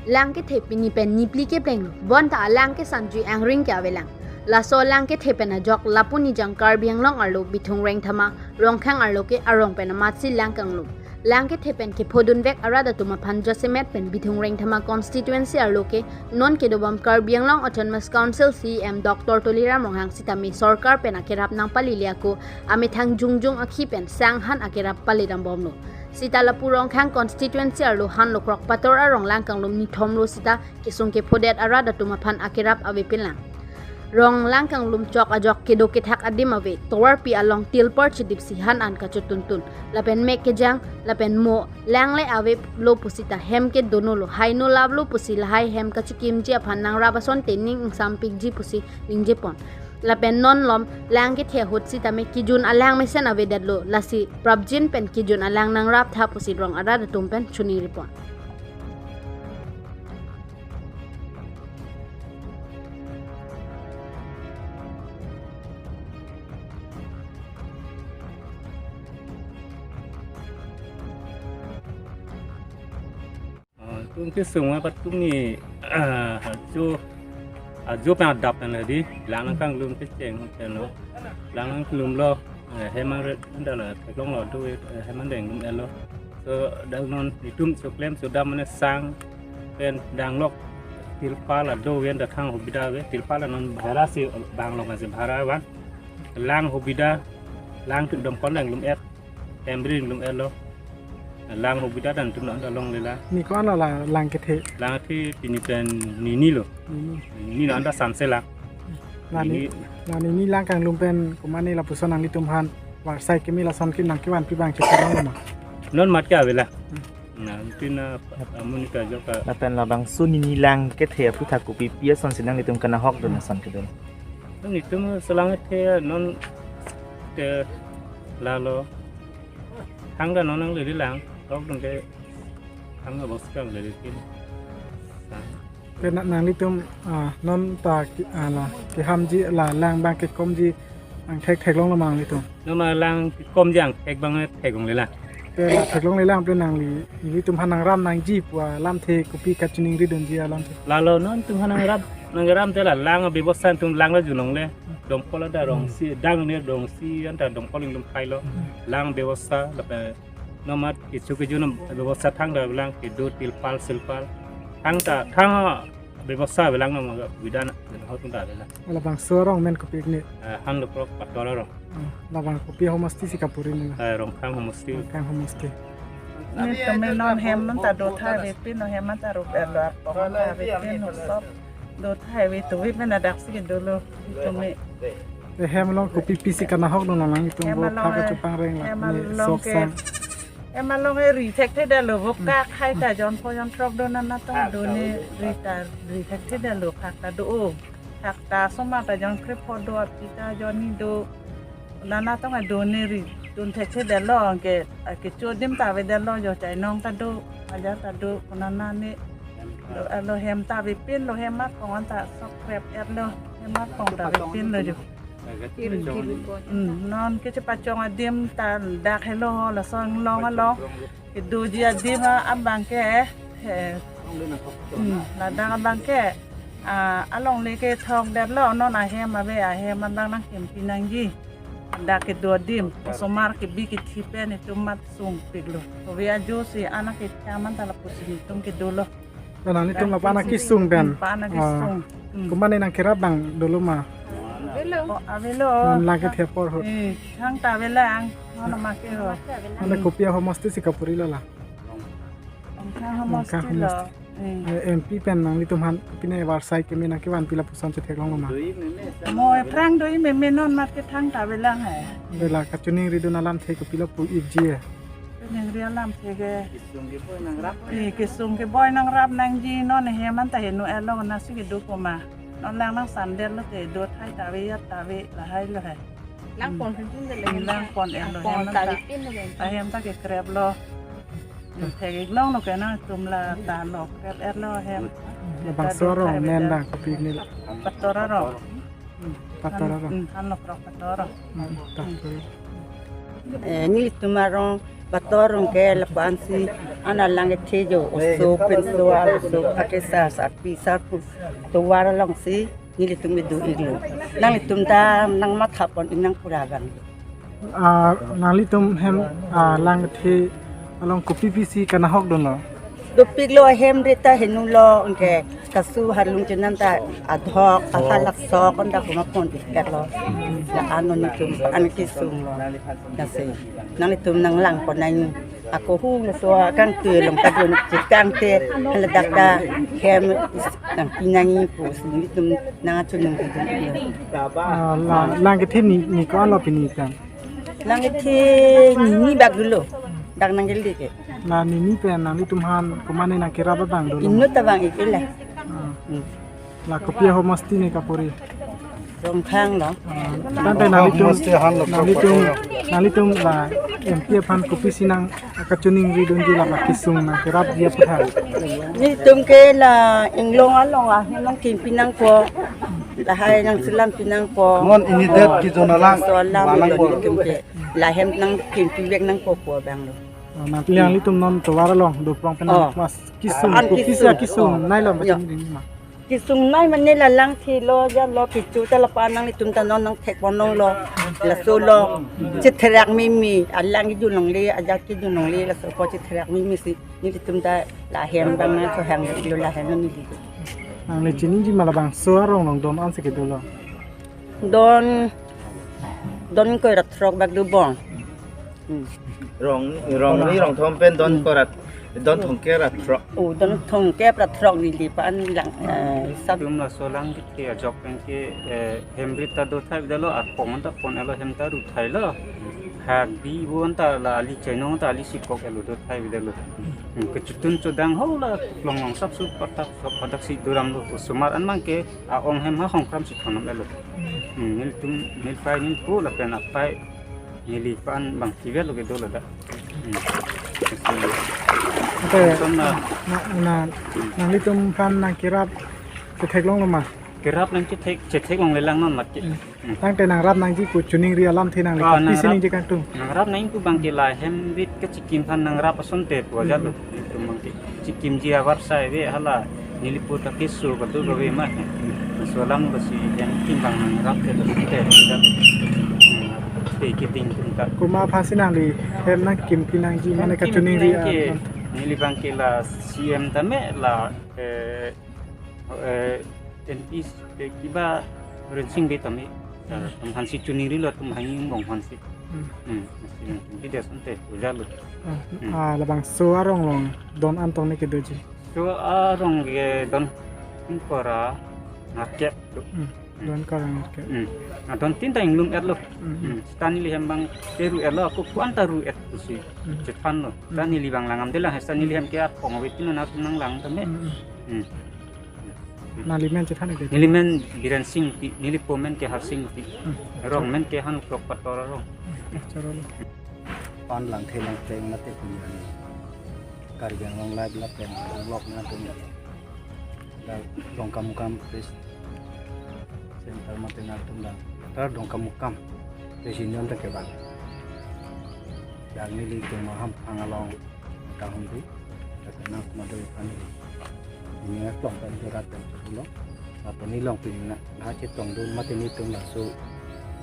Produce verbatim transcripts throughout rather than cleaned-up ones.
Lang kethe pini pen niphli kepleng lo, bonta alang ke sanjui angring ke avelang. Laso lang kethe pen ajok lapu nijang Karbi Anglong arlo Bithung Rengthama Rongkhang arlo ke arong pen amatsi lang kanglum. Lang kethe pen kephodunvek arat atum aphan jasemet pen Bithung Rengthama constituency arlo ke non kedobom Karbi Anglong Autonomous Council C E M Doctor Tuliram Ronghang sitame sorkar pen akerap nangpalile ako amethang jongjong akhi pen sanghan akerap palidambomlo. Sita lapu Rongkhang constituency arlo Hanlokrok Pator arong lang kanglum nithom lo sita kesung kephodet arat atum aphan akerap avepinlang. Rong lang kanglum chok ajok kedo kethak adim ave, tovarpi along tilpor chidipsi han an kachotuntun. Lapen mek kejang, lapen mo lang le avelo pusita hem ke dono lo, haino lap lo pusi lahai hem kachikimji aphan nangrap asonte ning ingsampikji pusi ningjepon. Lapen non lom lang kethe ahut sitame kejun alang mesen avedetlo, lasi prapjin pen kejun alang nangraptha pusi rong arat atum pen choningripon. Ah, tum kesung apatum ni, ah, ajo, ajo pen adap pen ladi, lang nangkanglum kecheng pen lo, lang nangkanglum lo, eh, hem an ret anta la theklonglo do, eh, hem an deng lum-etlo. So, dak non itum so klem so dam mane sang pen danglok tilpal ado ven ta thang hubida ave, tilpal non bhara si bang lo masi bhara van. Lang hubida, lang tum domkol deng lum-et, hem ri lum-etlo. Lang hubida dan tum anta longle la. Ni ko-an la lang kethe? Lang kethe pini pen nini lo. Nini. Nini lo anta sanse la. La ni, nini. La nini lang kanglum pen komatne lapuson nanglitum aphan varsai keme lason ke nangkevanpi abang chetheklong ma? Non mat ke avela. Hmm. Nangtum na amunika joka. Lapen labangso nini lang kethe aputhak kopipi asonsi nanglitum kanahokdun ason kedo? Nelitum selang kethe non te lalo. Thangta non nanglele lang, hokdun ke thangta bos kanglele kin. Ke na, nanglitum, ah, non ta ki, ah, la kehamji la lang abang kekomji angthek theklonglo ma nanglitum? Non ma lang kekomji angthek abang theklongle la. Ke la theklongle la, ante nangli, ilitum aphan nangram nangji pu alamthe kopi kachiningridunji alamthe? Lalo non itum aphan nangram, nangram te la lang abebosta itum lang la junongle. Domkol anta rongsi, dang ne rongsi anta domkol inglum khailo. Lang bebosta, lapen non mat kecho kejo non bebosta thangta avelang, kedo tilpal silpal. Thangta, thang bebosta avelang non ma bidana, bidana hot thangta avelang. Labangso arong men kopi ni? Eh, Hanlokrok Pator arong. Hmm, labang kopi homosti si kapuri ni? Eh, Rongkhang homosti. Rongkhang homosti. Nelitum non hem anta do thai avepin lo, hem anta rup-etlo, arpong anta avepin lo, sop do thai ave, tuvi pen adak si kedolo, itum me. Eh, hem along kopipi si kanahokdun nanglitum? Hem bo along, phak eh, kachopangreng la hem ne along sok ke sang. Hem along ke ri thekthedetlo, bo kak hai ta jon pho jon throk do nana tong do ne ri ta ri thekthedetlo, phak ta do o. Phak ta somar ta jon krepho do, api ta jon ni do. Nana tong do ne ridun thekthedetlo, anke, ah, kecho adim ta avedetlo, jo chainong ta do, ajar ta do, konat ne do, alo hem ta avepin lo, hem arpong anta sok krep-etlo, hem arpong ta avepin lo jo. Hmm, non kechepachong adim ta dak helo ho, laso inglong along. Kedoji adim abang ke, eh, hmm, ladak abang ke, ah, alongle kethokdetlo, non ahem ave, ahem abang nangkempi nangji. Dak kedo adim, osomar kebi kethi pen itum mat sungpiklo. Ove ajo si anak kechamang ta lapusi itum kedolo. Nelitum lapu-an akesung pen. Hmm, lapu-an akesung. Ah. Hmm. Komatne nangkerap abang dolo ma? Avelo. Oh, avelo. Non lang kethe apor ahut. Eh, thangta avelang. Non ma ke ho. Ante kopi ahomosti si kapuri lo la? Rongkhang homosti lo. Rongkhang homosti. Eh. Eh, M P pen nanglitum aphan pine varsai keme nangkevanpi lapuson chetheklonglo ma? Mo ephrang do-i meme, non mat ke thangta avelang he. Ante la kachiningridun alamthe kopilo pu-ikji he? Chiningri alamthe ke. Kesung keboi nangrap. Eh, kesung keboi nangrap nangji, non hem anta heno-etlo, konatsi kedo pu ma. Non lang nangsandetlo te, do thai ta ave, jat ta ave, lahai lo he. Lang pon pin pin de le. Lang pon-etlo, lang pon hem ta anta avepin lo. Ahem ta kekreplo. Thek-iklonglo ke nangtum la ta lo krep-etlo hem. Labangso arong men abang kopi ni la? Pator arong. Hmm. Pator arong. Hmm, Hanlokrok Pator arong. Hmm, Pator. Eh, nelitum arong Pator arong ke lapu-an si Ana lang kethe jo, oso pen so-ar, oso akesar, sarpi sarpo, tovar alongsi nelitum kedo-iklo. Nanglitum ta nangmatha pon inang pura bang. Ah, nanglitum hem, ah, lang kethe along kopi pisi kanahok dunlo? Dopiklo, hem ri ta henulo, anke kasu harlung chenam ta adhok, ahalak sok, anta kuma pon piketlo. La ano nelitum an kesunglo. Lasi nanglitum nanglang pon nang. Ako hu laso akangtui along ta dun chikangte, ladak ta hem nangpi nangji pusi nelitum nangchiningri dun. Ah, la, lang kethe ni, ni ko-anlo pini pen? Lang kethe ni, ni bak dunlo. Dak nangkele ke. La ni, ni pen nanglitum aphan komatne nangkerap abang dunlo? Inut ta bang-ik-iklo. Ah. Hmm. La kopi ahomosti ne kapori? Rongkhang lo. Ah, tangte nanglitum, homosti ahan lo, nanglitum, nanglitum la M P aphan kopisi nangkachiningri dunji la kesung nangkerapji aphuthak? Nelitum ke la inglong along ahem nangkimpi nangpo. Lahai nangselam pi nangpo. Non ini det ki zona lang. So alam lang lo po. Nelitum ke. La hem nangkimpi vek nangpo pu abang lo. Ah, nang, nanglitum non tovar along doprong pen, oh, nang mas kesung, an kopisi kesung, kesung, oh, nai lo, yo, macam ini ma. Kesung nai mane la lang thilo, ja lo, kecho ta la pa nanglitum ta non nangthek pon nanglo. Laso lo. Chetherak mimi, alang kejun longle, ajat kejun longle, laso ko chetherak mimi si nelitum ta la hem bang nangkehang lo, la hem neli. Nangli chiniji ma labangso arong along don ansi kedo lo? Don, don ingkoi ra throk bak dobom. Hmm. Rong, rong ni rong thom pen don, hmm, ingkoi ra, don thomkep ra throk. Oh, don thomkep ra throk neli pa-an lang, eh, sap. Latum laso lang ke ajok pen ke, eh, hem rit ta do thai bidalo, apong ta pon-etlo, hem ta ru thailo. Hak bi bon ta la ali chenong ta ali sikok-etlo, do thai bidalo. Hmm, kechotun chodang ho la longlong sap sup patak, patak si doramlo. Osomar an mang ke a-ong hem ha hongkram si thonam-etlo. Hmm, nelitum, nelipei nelpo lapen apei neli pa-an bang kivet lo kedo ladak. Hmm. Ante, lason na, na, na, nanglitum aphan nangkerap chetheklonglo ma? Kerap nangchethek, chetheklongle lang non mat ke. Hmm. Hmm. Tangte nangrap nangji pu chiningri alamthe nangli, ah, kopisi nangrap, ningje kangtung? Nangrap nangji pu bang ke la hem rit kachikim aphan nangrap asonte pu ajat lo. Hmm. Nelitum bang ke chikimji avarsai ave hala neli pu ta keso kado kave ma. Laso alam lo si hem kim bang nangrap ke lo site. Pe kiting tum ta. Komat aphansi nangli hem nangkimpi nangji mane hem kachiningri kimpi nangji a-, neli bang ke la C M tame la, eh, eh, M P, eh, kiba Rensing Bey tame. Hmm. Atum aphansi chiningrilo, atum hanging bong aphansi. Hmm. Hmm. Masi nangkimpi det asonte, ajat lo. Ah, hmm, ah, labangso arong along don an tong ne kedoji? So arong ke don ingkoi ra nerkep do. Hmm. Hmm. Don ingkoi ra nerkep. Hmm. Na don tin ta inglum-etlo. Hmm. Hmm. Seta neli hem bang ke ru-etlo, ako ko-an ta ru-et pusi. Hmm. Chethanlo. Hmm. Seta neli bang langdamde lang, seta neli hem ke apong ave tin nangtum nanglang tame. Hmm, hmm. Hmm. Nangli men chethan ke? Neli men Biren Singpi, neli po men ke Harsingpi. Hmm. Rong men ke Hanukrok Pator arong. Hmm. Chorolo. Pan Langthe Langpleng mate pini an Karbi Anglong Live lapen Anglok nangtum, la Dongkamukam Press Center mate nangtum la, ta Dongkamukam Press Union ta kevang. Dak nelitum ahem aphan along kahumri, lapen nangtum adoi aphan neli ini nangklong pen jurat pen chulo. Lapen neli along pini na, ha chetongdun mate nelitum laso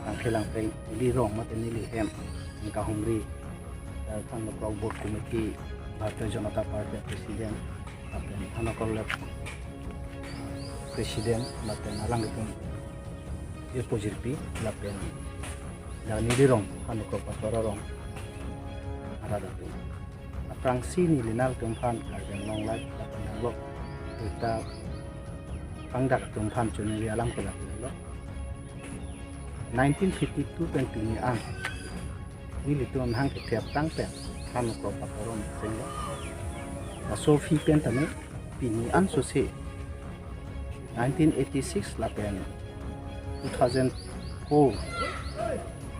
Langthe Langpleng, neli rong mate neli hem nangkahumri, eh, Hanukrok Booth Committee, Bharatiya Janata Party President, lapen Hanukrok Left President, lapen alanglitum jirpo jirpi, lapen la neli rong, Hanukrok Pator arong arat atum. Aphrangsi neli nangtum aphan Karbi Anglong Live lapen Anglok birta pangdak atum aphan chiningri alam kelak lo. Nineteen fifty-two pen pini an nelitum hang kethep tang pen Hanukrok Pator arong chenglo. Laso aphi pen tame pini an sose nineteen eighty-six lapen two thousand four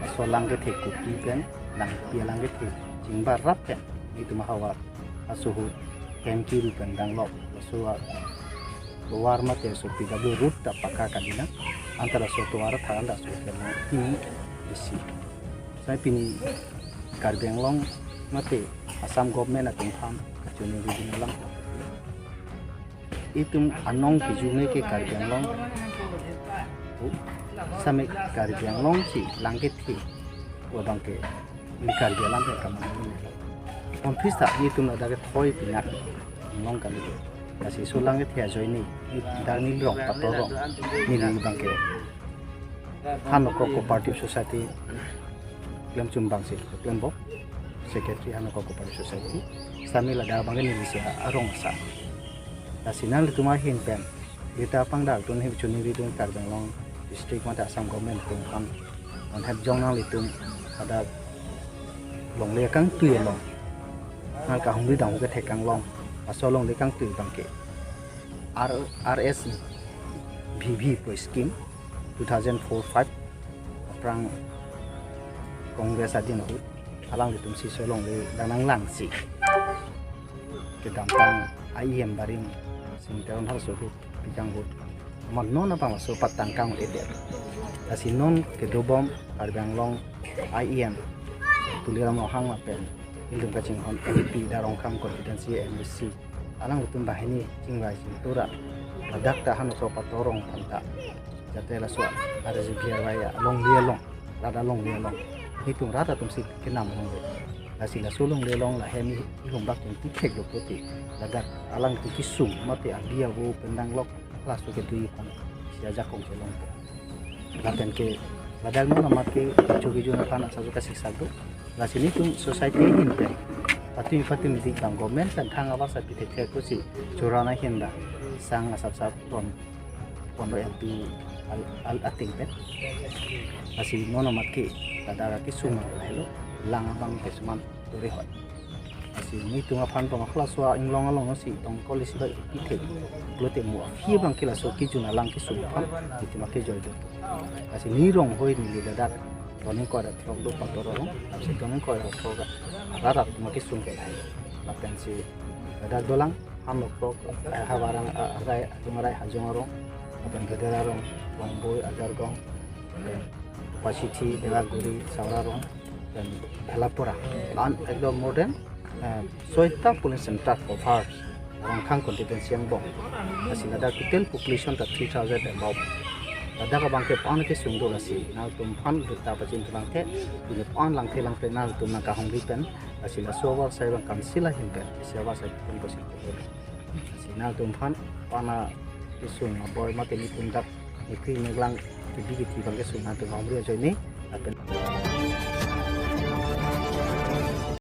laso lang kethe kopi pen, lang pi lang kethe chingbar rap pen nelitum havar asohut hem kiru pen danglok, laso atovar mate laso P W road ta pakka kali nang, anta laso atovar than anta laso pen nang pini isi. Sai pini Karbi Anglong mate Assam government atum aphan kachiningri dun alam. Itum anong kejui ke Karbi Anglong. Sami Karbi Anglong si lang kethe abang ke ili Karbi alam ke kamang. Konfis ta itum ladak ke thoi pinak anong kali. Lasi laso lang kethe ajoine, dak neli rong, pator rong, neli abang ke Hanokok Cooperative Society klemchum abang si klembom, Secretary Hanokok Cooperative Society. Sami ladak abang ke neli si arong asar. Lasi nanglitum ahin pen, kita pangdak tun hip chuni ridun Karbi Anglong District mate Assam Government atum aphan, non hep jong nanglitum hadak longle kangtui along, nangkahumri dang ke thek kanglong, laso longle kangtui abang ke R, R S V V pu scheme two thousand four five, aphrang Congress adin ahut, alanglitum si laso longle danang lang si kedamtang I E M Barim Singh Teron halaso ahut, pijang ahut, amat non abang laso patang kang edet. Lasi non kedobom Karbi Anglong I E M Tuliram Ronghang lapen ilitum kachinghon M P Darongkhang constituency M A C, alanglitum banghini chingvai chingthur ra ladak ta Hanokok pator rong aphan ta, jate laso R S V V I along, li along, rat along, li along, itum rat atum si kenam along le. Lasi laso longle along lahem ihum bak tum tikhek lo pulote, ladak alanglitum kesung mate abi avo pen danglok, laso kedui aphan si ajakong chelongpo. Lapen ke ladak non amat ke kecho kejun aphan asapso kasiksak do. Lasi nelitum society ahin pen, pati pati midi bang government pen thang abang sa pi thekthe pusi chorana ahin ta sang asapso pon, pon M P al, al ating pen. Lasi non amat ke ladak kesung lahelo, lang abang ke suman dore hoi. Lasi nelitum aphan tong halaso inglong along si tong college ba pi thek pulote mo aphi abang ke laso kejun alang kesung aphan nelitum akejoi do. Lasi neli rong hoi neli ladak doning koi ra throk do pator rong, lasi doning koi ra throk ra rat atum akesung ke lahai. Lapen si ladak dolang Hanokok, eh, havarang, eh, arai, Dungarai Hajong arong, lapen Bhedera arong, Bongboi, Ajargong, lapen Pasithi, Delaguri, Saura arong, lapen Bhelapura. An ekdom more than, eh, soita polling center cover Ronghang constituency angbong. Lasi ladak total population ta three thousand above. Ladak abang ke pan kesung do lasi nangtum aphan birta pachinthulangthe, pini pan langthe langthe nangtum nangkahumri pen, lasi laso avarsai abang council ahin pen, isi avarsai pun kosi. Lasi nangtum aphan pana kesung aboi mate nelitum dak nipri neglang kebi kethi abang kesung nangtum ahumri ajoine, lapen